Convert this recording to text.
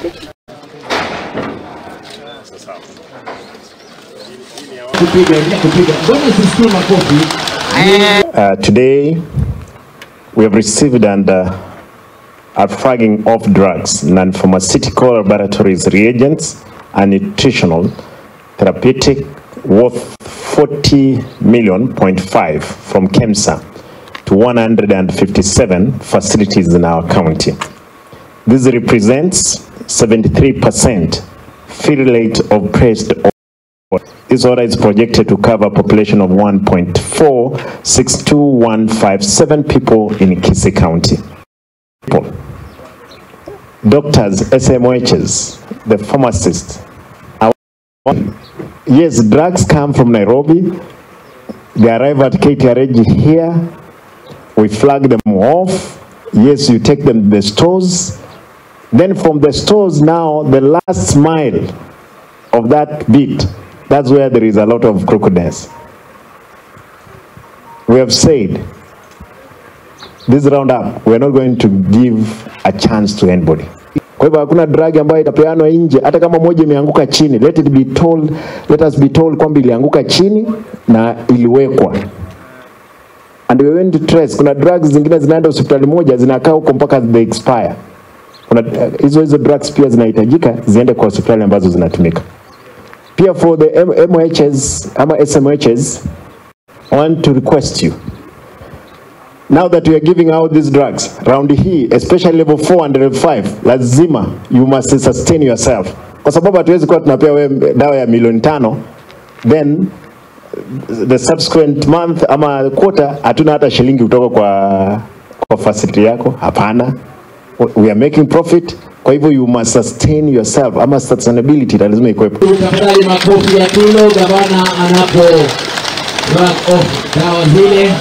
Kupiga, kupiga. Mbona sisikii makofi? Today, we have received and are flagging off drugs, non-pharmaceutical laboratories reagents, and nutritional therapeutic worth 40.5 million from KEMSA to 157 facilities in our county. This represents 73% fill rate of placed order. This order is projected to cover a population of 1.462157 people in Kisii County. People. Doctors, SMHs, the pharmacists. Yes, drugs come from Nairobi. They arrive at KTRH here. We flag them off. Yes, you take them to the stores. Then from the stores now, the last mile of that bit, that's where there is a lot of crookedness. We have said, this roundup, we are not going to give a chance to anybody. Kwa hivyo hakuna drug ambayo itapeanwa nje, hata kama moja imeanguka chini, let it be told, let us be told kwamba ilianguka chini na iliwekwa. And we went to trace, kuna drugs zingine zinaenda hospitali moja zinakaa huko mpaka they expire. Kuna hizo drugs pia zinahitajika ziende kwa hospitali ambazo zinatumika. Pia for the MHs ama SMHs, I want to request you, now that we are giving out these drugs, round hii, especially level 4 and level 5, lazima you must sustain yourself. Kwa sababu hatuwezi kuwa tunapea wewe dawa ya milioni 5, then the subsequent month ama quarter hatuna hata shilingi kutoka kwa facility yako. Hapana. We are making profit. Kwa hivyo you must sustain yourself, ama sustainability lazima ikuwepo. Tafadhali makofi ya Tulo gavana anapo flag off dawa zile.